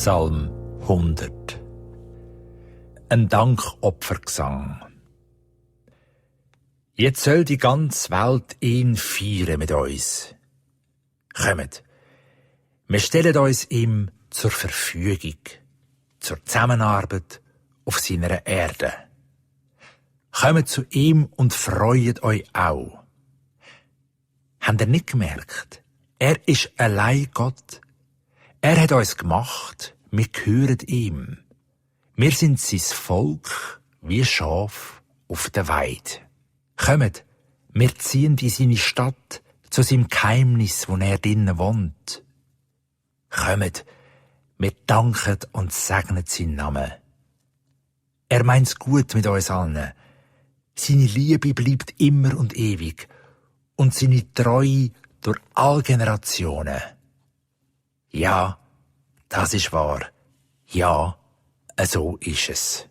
Psalm 100. Ein Dankopfergesang. Jetzt soll die ganze Welt ihn feiern mit uns. Kommt, wir stellen uns ihm zur Verfügung, zur Zusammenarbeit auf seiner Erde. Kommt zu ihm und freut euch auch. Habt ihr nicht gemerkt? Er ist allein Gott. Er hat uns gemacht, wir gehören ihm. Wir sind sein Volk, wie Schaf auf der Weide. Kommt, wir ziehen in seine Stadt, zu seinem Geheimnis, wo er drinnen wohnt. Kommt, wir danken und segnen seinen Namen. Er meint's gut mit uns allen. Seine Liebe bleibt immer und ewig und seine Treue durch all Generationen. Ja, das ist wahr. Ja, so ist es.